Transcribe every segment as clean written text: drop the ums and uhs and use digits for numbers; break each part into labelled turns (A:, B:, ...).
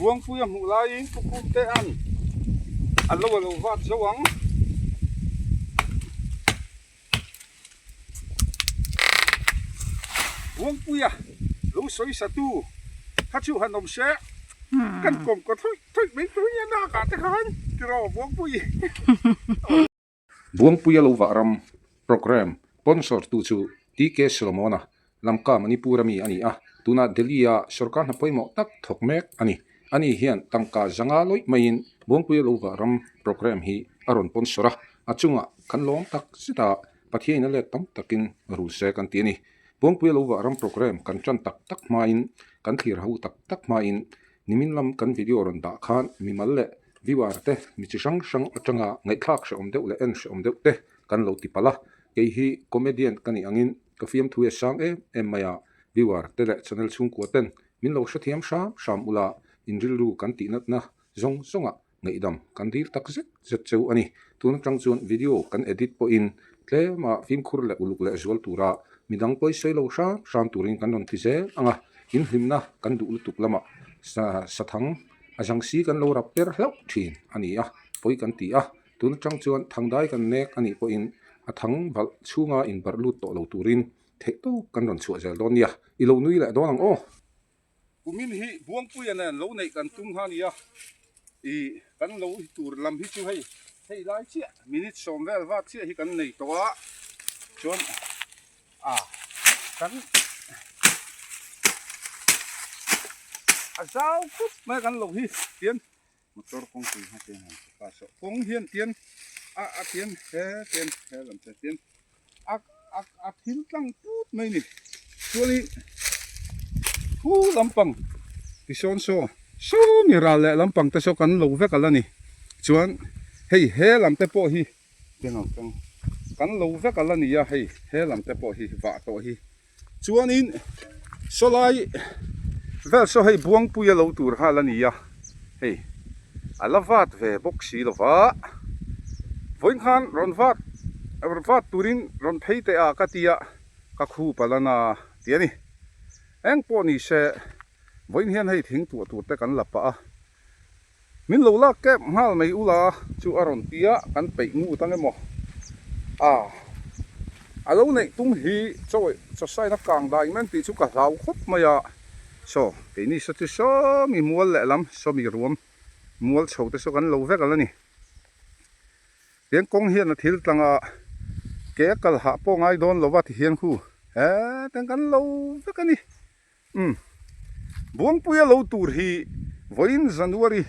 A: Buangpuia hmuh laiin Pu Khumtea'n a lo a lo vat zo ang. Buangpuia lo sawi satu kha chu han awm se kan kawm kaw thawih thawih mai tur nia nakah te khan tiraw Buangpui.
B: Buangpuia lo vah ram programme sponsor tu chu TK Solomona Lamka Manipur ami a ni a, tunah Delhi-a sorkar hna pawimawh tak thawk mek a ni. Ani hian tangka zanga lawih maiin Buangpuia lo vah ram programme hi a rawn sponsor a, a chungah kan lawm tak zet a, Pathiain a let tam takin rul se kan ti a ni. Buangpuia lo vah ram programme kan tan tak tak hmain, kan thlir ho tak tak hmain nimin lam kan video rawn dah khan mimal leh viewer te mi chi hrang hrang atanga ngaihthlak hrehawm deuh leh en hrehawm deuh te kan lo ti palh a, kei hi comedian ka nih angin Ka fiamthu e sang em em mai a, viewer te leh channel chhungkua ten min lo hrethiam hram hram ula, in rilru kan tih natna zawng zawngah ngaihdam kan dil tak zet zet cheu a ni. Tun atang chuan video kan edit pawhin tlema fimkhur leh uluk leh zual tura midang pawi sawi lo hram hram turin kan rawn ti zel ang a, in hlimna kan duh lutuk lamah sathang a zang si kan lo rap per hlauh thin a ni a, pawi kan ti a. Tun atang chuan thangdai kan nek a nih pawhin a thang valh chhunga inbarh lut tawh lo turin theih tawk kan rawn chhuah zel dawn nia. I lo nui leh dawn ang aw.
A: Kumin hi Buangpuia nen lo neih kan tum kha a nia, ih kan lo hi tur lam hi chu hei hei lai chiah minute sawm vel vat chiah hi kan nei tawh a, chuan a kan a zau khawp mai a kan lo hi tian. Motor kawngpui hma te han pa saw kawng hian tian a a tian he tian he lam te tian a a a thil tlang put mai ni chuanin thu lampang ti sawn saw sawmi ral leh lampang te saw kan lo vek ala ni chuan hei he lam te pawh hi kan lo vek ala ni a hei he lam te pawh hi vah tawh hi. Chuanin sawlai vel saw hei Buangpui a lo tur nghal a ni a, hei a la vat ve bawk si lo va, vawiin khan rawn vat vat turin rawn phei teh a ka ti a, ka khup a la na tih a ni. Eng pawh ni se vawiin hian hei thing tuah tur te kan la pah a. Min lo lak kep nghal mai ula chu a rawn ti a, kan peih ngut ang emaw? A, a lo neih tum hi chaw chaw saina kang dai men tih chu ka hlau khawp mai a, saw keini saw chu sawmi mual lehlam sawmi ruam mual chho te saw kan lo vek al a ni. Tiang kawng hian a thil tlang a, ke a kal hah pawh ngai dawn lo va ti hian khu he tiang kan lo vek a ni. Umm. Buangpuia lo tur hi vawiin January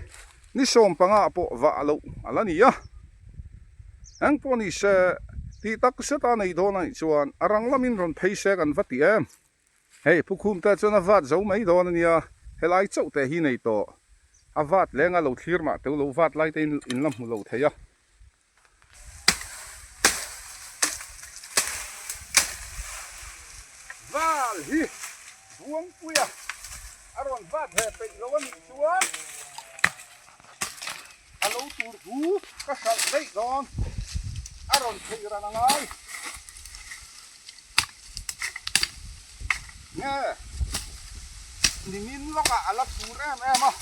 A: ni 15 ah pawh vah loh a la ni a. Eng pawh ni se, tih tak zet a nei dawn a nih chuan a rang lamin rawn phei se kan va ti em. Hei Phukhum te chuan a vat zo mai dawn a nia, helai chauh te hi nei tawh. A vat lenga lo thlir mah teu lo vat lai te in la hmu lo thei a. Val hi Buangpuia a rawn vat ve peih lo a nih chuan a lo tur hu ka hralh daih dawn a rawn theih ran a ngai. Nge nimin lawkah a la phur em em a,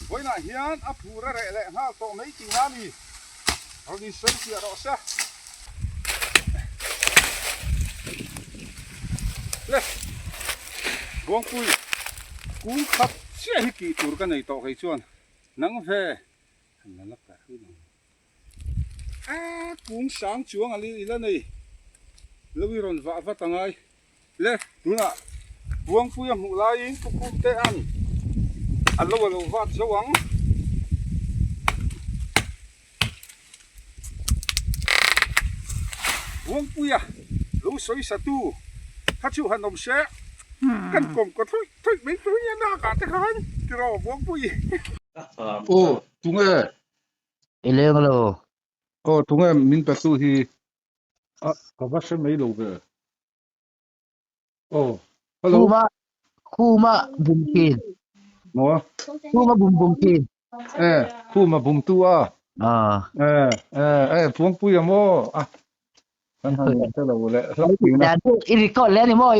A: vawiinah hian a phur a reh leh nghal tawh mai tihna a ni. Rawn insawi fiah rawh se. Le Buangpui kung khat chiah hi tih tur ka nei tawh kei chuan nang ve han la la per hlui ang. A kung sang chuang a i la nei lo i rawn vah vat a ngai. Le tunah Buangpui a hmuh laiin Pu Kumtea'n a lo a lo vat zo ang. Buangpuia lo sawi satu kha chu han awm se kan kawm kaw thawih thawih mai tur nia nakah te khan tiraw Buangpui.
B: Aw tunge?
C: I leng lo.
B: Aw tunge min pe tu hi? A ka va hre mai lo ve. Aw hello.
C: Khuma khuma bum thin.
B: Maw?
C: Khuma bum bum thin.
B: E khuma bum tu a.
C: Ah.
B: E e e Buangpuia maw? A kan han hre lo leh hlauh thin a.
C: I record leh a ni maw?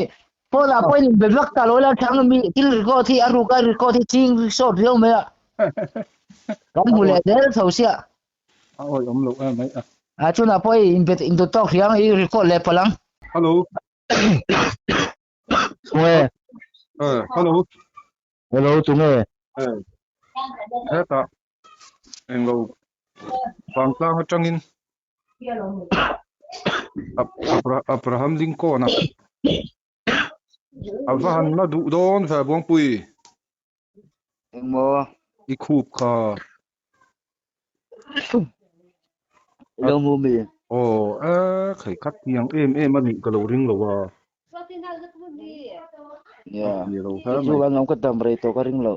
C: Phone ah pawhin inbe vak ta lo ila thang mi thil record hi a ruk a record hi ching sawt viau mai a. Kan hmu leh zel tho sia.
A: A awi awm loh em mai a.
C: A chunah pawh i inbe indawt tawk hriang i record leh palh ang.
A: Hello.
C: Tunge?
A: Eh, hello.
C: Hello, tunge?
A: Eh, hetah englo vangtlang atangin Abraham Lincoln a a va han la duh dawn ve Buangpui.
C: Engmaw?
A: I khup kha.
C: Lo mu mi.
A: Aw e khai khat tiang em em a nih ka lo ring lo a.
C: Nia. Chu an awm ka dam rei tawh ka ring lo.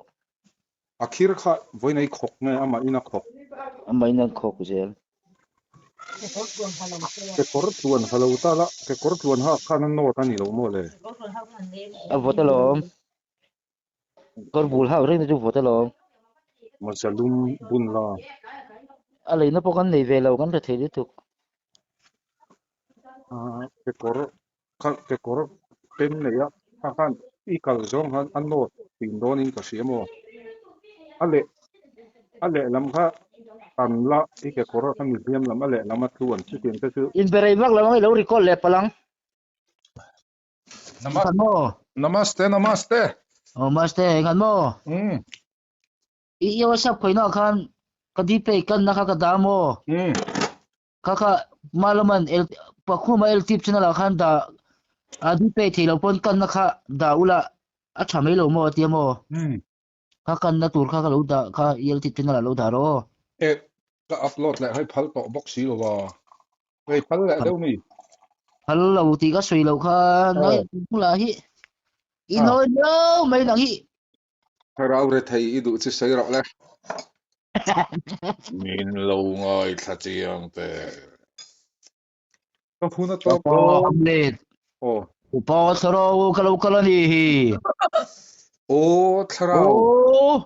A: A khir kha vawiin a i khawk nge amah in a khawk?
C: Amah in an khawk zel.
A: Kekawr tluan ha lo ta la, kekawr tluan hak khan a nawt a ni lo maw le?
C: A vawt alawm. Kawr bul hak reng te chu vawt alawm.
A: Mawza lum bun la.
C: A leina pawh kan nei ve lo, kan hre thei lutuk.
A: Kekawr kha kekawr pen nei a, kha khan i kal zawng khan a nawt thin dawnin ka hria maw? A leh a lehlam kha tan la i kekawr a kha museum lam a lehlam a tluan chutiang te chu.
C: Inberei vak lo ang i lo record leh palh ang.
A: Namaste. Namaste, namaste.
C: Oh, maste, ngan mo.
A: Mm.
C: I i WhatsApp khoina khan ka di pe kan na kha ka da mo.
A: Mm.
C: Kha kha malaman el pakhuma el tip channel ah khan da a di pe thei lo pon kan na kha da ula a tha mai lo mo atia mo.
A: Mm.
C: Kha kan na tur kha ka lo da kha el tip channel ah lo da ro.
A: E ka upload leh hei phal tawh bawk si lo wa. Hei phal leh deuh mi.
C: Phal lo tih ka sawi lo kha nai lah hi. I nawi lo mai nang hi.
A: Thlarau rethei i duh chu sawi rawh le. Min lo ngaithla chiang te. Ka hun a tawp
C: dawn. Hamlet.
A: Aw.
C: Upa thlarau ka lo kal a ni hi.
A: Aw thlarau.
C: Aw.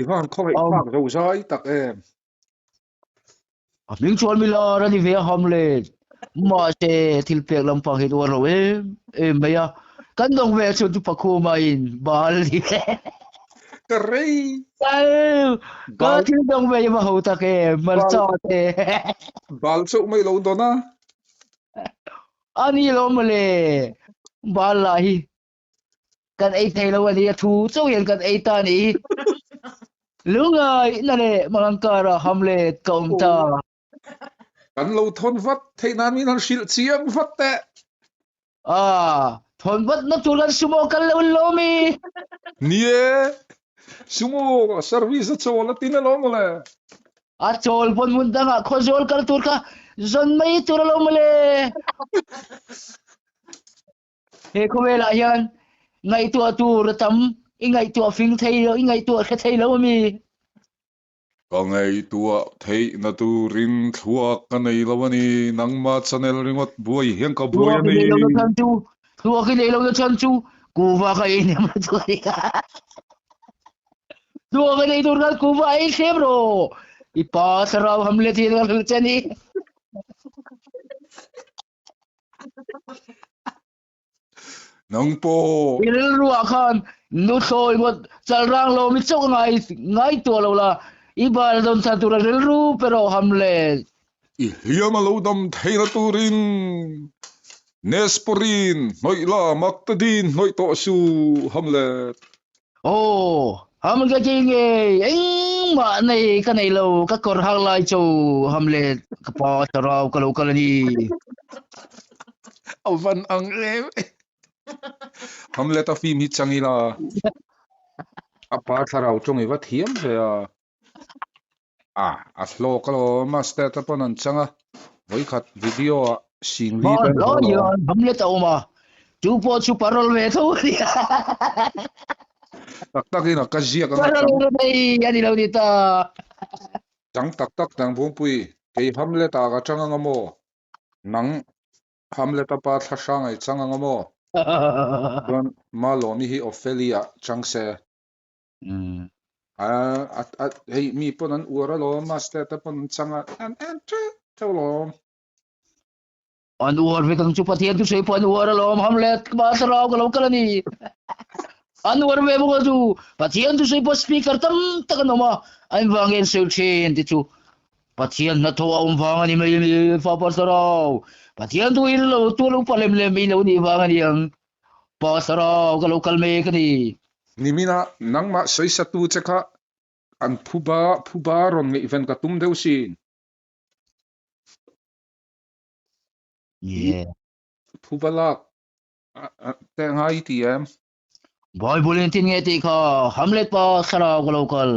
A: I van khawngaih thlak zo zai tak em.
C: A hming chuan mi lar a ni ve a Hamlet. Mahse thil pek lampang hi tuar lo em em mai a. Kan dawng ve chuan chu Pakhuma in bal ni ve.
A: Ka rei.
C: Ka thil dawng ve hi va ho tak em hmarcha te.
A: Bal chauh mai lo dawn a.
C: A ni lo mawle. Bal lah hi kan ei thei lo a ni a thu chauh hian kan ei ta a ni. Lungai na leh Malangkara Hamlet ka awm ta.
A: Kan lo thawn vat theih nan min han hrilh chiang vat teh.
C: Ah, thawn vat na tur kan sumo kal lo lo mi.
A: Ni e, sumo service a chawl a tin alawm mawle.
C: A chawl pawn hmun dangah khawzawl kal tur kha zawn mai tur alawm mawle. He khawvelah hian ngaihtuah tur a tam, i ngaihtuah fing thei lo, i ngaihtuah hre thei lo ami?
A: Ka ngaihtuah theihna turin thluak ka nei lo a ni, nangma channel ringawt buai hian ka buai a ni.
C: Thluak i nei lo na chhan chu, thluak i nei lo na chhan chu kuva ka ei hnem lo chu a ni. Thluak i nei tur khan kuva ei thlem rawh. I pa thlarau hamlet hian ka hrilh che a ni.
A: Nang pawh.
C: I rilruah khan nuthlawi ngawt chalrang lo mi chauh ngai ngai tuah lo la, i bal dawn chhan tura rilru pe rawh Hamlet.
A: I hliam a lo dam theihna turin Nesporin hnawih la Maktadin hnawih tawh suh Hamlet.
C: Aw, Hamlet ka ngei, engmah nei ka nei lo, ka kawr hak lai cho Hamlet, ka pa thlarau ka lo kal a ni.
A: A van ang em em. Hamlet a film hi chang ila. A pa thlarau tawng i va thiam ve a. A, a hlawk alawm, master te pawn an chang a, vawikhat video ah sing li te an haw alawm.
C: Hamlet a awm a, chu pawh chu parol ve tho a ni.
A: Tak tak in a ka ziak anga chang.
C: Parol nei a ni lo ni ta.
A: Chang tak tak dang Buangpui, kei Hamlet ah ka chang anga maw? Nang Hamlet a pa thla hrang ai chang anga maw? Chuan Malawmi hi Ophelia chang se.
C: Umm.
A: A a hei mi pawn an uar alawm master te pawn an chang a an en teuh teuh alawm.
C: An uar vek ang chu Pathian thusawi pawh an uar alawm Hamlet ma thlarau ka lo kal a ni. An uar ve bawk a chu Pathian thusawi pawh speaker tam tak an awm a, an vang nge an sawi thin te chu Pathian hnathawh a awm vang a ni mai a ni Fapa thlarau Pathian thu in lo tual upa lem lem i lo nih vang a ni ang Pa thlarau ka lo kal mek a ni.
B: Nimina nangmah sawisatu che kha an phuba phuba rawn ngaihven ka tum deuh sin.
C: Yeah.
B: Phuba lak te ngai ti em?
C: Bible in tin nge ti kha Hamlet pa thlarau ka lo kal.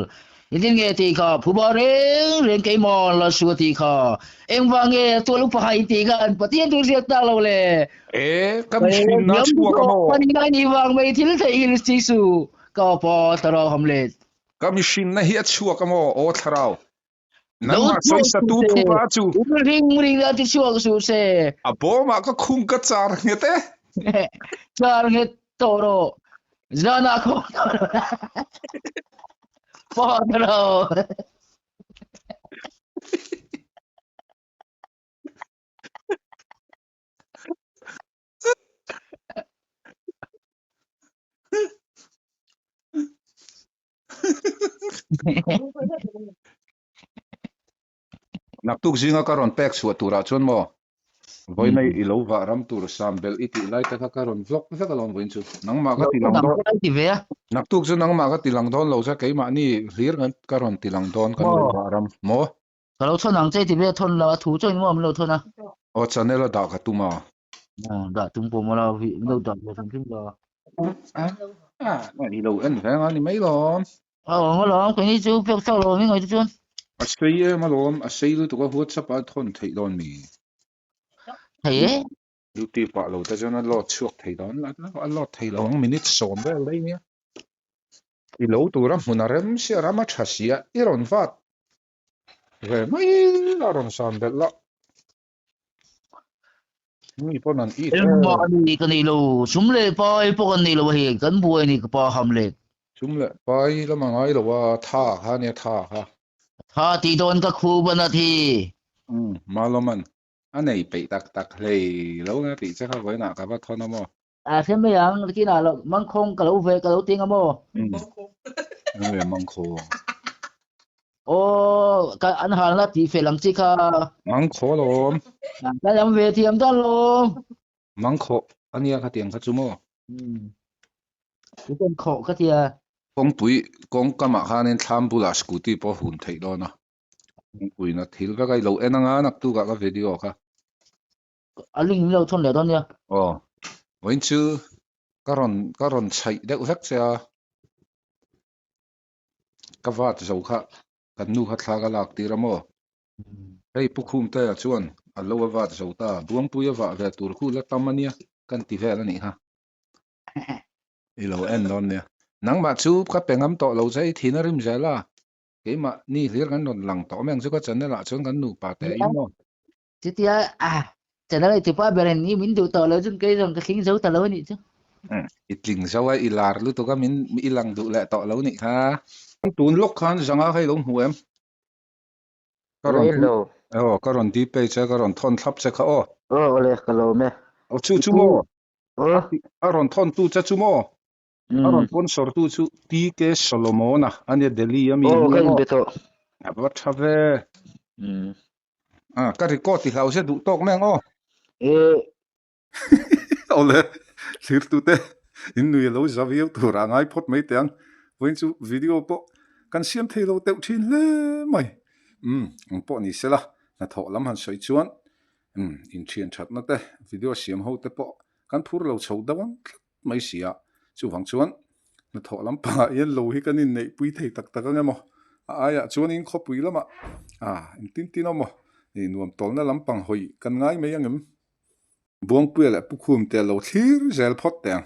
C: In tin nge ti kha phuba reng reng keima la su ti kha. Engvang nge tual upa hai ti kha an Pathian thu hriat tak lo le.
B: E ka mihring na chhuak a maw?
C: Pani ngai ni vang mai thil thei hil si su ka pa thlarau Hamlet.
B: Ka mihring na hi a chhuak a maw aw thlarau. Nangmah sawisatu phuba chu.
C: Ring ring a ti chhuak su se.
B: A bawmah ka khung ka char nghet e.
C: Char nghet tawh rawh. Zanah khawm tawh rawh. Pawh rawh.
B: Naktuk zinga ka rawn pek chhuah turah chuan maw vawiin i lo vah ram tur sam belh i tih lai te kha ka rawn vlog vek alawm vawiin chu nangmah ka ti lang dawn naktuk chu nangmah ka ti lang dawn lo che keimahni hlir ka rawn ti lang dawn kan lo vah ram maw.
C: Ka lo thawn ang che ti ve a thawn lo a thu chuan maw min lo thawn a.
B: Aw channel a dah ka tum a.
C: Aw dah tum pawh maw la hi min lo dah ve hrim hrim la.
B: A i lo en reng a ni mai lawm.
C: Aw maw lawm keini chu pek chak lo mi ngaih te chuan.
B: A sei em alawm a sei lutuk a whatsapp ah a thawn theih dawn mi.
C: Thei e.
B: Youtube ah lo te chuan a load chhuak thei dawn a load thei lo ang minute sawm vel daih nia. I lo tura hmun a rem sia ram a tha sia i rawn vat Ve mai a rawn san belh la. Mi pawn an it e.
C: Engmah ni ka nei lo, sum leh pai pawh kan nei lo a hei, kan buai a ni ka pa ham leh.
B: Sum leh pai lam a ngai lo a, tha kha ania tha kha.
C: Tha tih dawn ka khup a nat hi.
B: Umm, Malawman a nei peih tak tak hlei lo nia tih che kha vawiinah ka va thawn a maw.
C: A hre mai ang, kinah lo mangkhawng ka lo ve ka lo ting a maw?
B: Enge mangkhaw?
C: Aw, ka an halna tih fel ang chi kha.
B: Mangkhaw lawm.
C: Ka lam ve thiam dan lawm.
B: Mangkhaw ania kha tiang kha chu maw?
C: Tu chuan khawh ka tia.
B: Kawngpui kawng kamah khanin thlam bulah scooty pawh hun theih dawn a. Kawngpuiin a thil vek a, i lo en anga naktukah ka video kha.
C: A link min lo thawn leh dawn nia.
B: Aw, vawiin chu ka rawn ka rawn chhaih deuh vek che a, ka vat zo kha kan nu kha thla ka lak tir a maw? Hei Pu Khumtea chuan a lo a vat zo ta, Buangpui a vah ve tur khu la tam a nia kan ti vel a nih kha. I lo en dawn nia. Nangmah chu ka pe ngam tawh lo che i thin a rim zel a, keimah ni hlir kan rawn lang tawh mai ang chu ka channel ah chuan kan nupa teh in maw?
C: Chutia ah channel ei tupa ber in i min duh tawh lo chuan kei zawng ka tling zo ta lo anih chu.
B: I tling zo a, i lar lutuk a min i lang duh leh tawh lo nih kha. Tun lawk khan zanga kha i lo hmu em? Ka rawn
D: Lo.
B: Aw ka rawn deep page a ka rawn thawn thlap che kha aw.
D: Aw awle ka lawm e.
B: Aw chu chu maw?
D: Aw.
B: A rawn thawn tu che chu maw? A rawn sponsor tu chu TK Solomon-a a nia Delhi a mi
D: Aw ka inbe tawh.
B: A va tha ve. A ka record ti hlau se duh tawk mai ang aw.
D: E.
B: Awle thirtute in nui a lo za viau tur a ngai phawt mai teh ang. Vawiin chu video pawh kan siam thei lo teuh thin hle mai. Umm ang pawh ni sela hnathawh lam han sawi chuan umm inthian thatna te video siam ho te pawh kan phur lo chho deuh ang tlat. mai si a, chuvang chuan hnathawh lampangah hian lo hi kan inneihpui thei tak tak ang emaw, a aiah chuanin khawpui lamah ah engtin tin awm aw, ih nuam tawlna lampang hawi kan ngai mai ang em? Buangpuia leh Pukhum te a lo thlir zel phawt teh ang.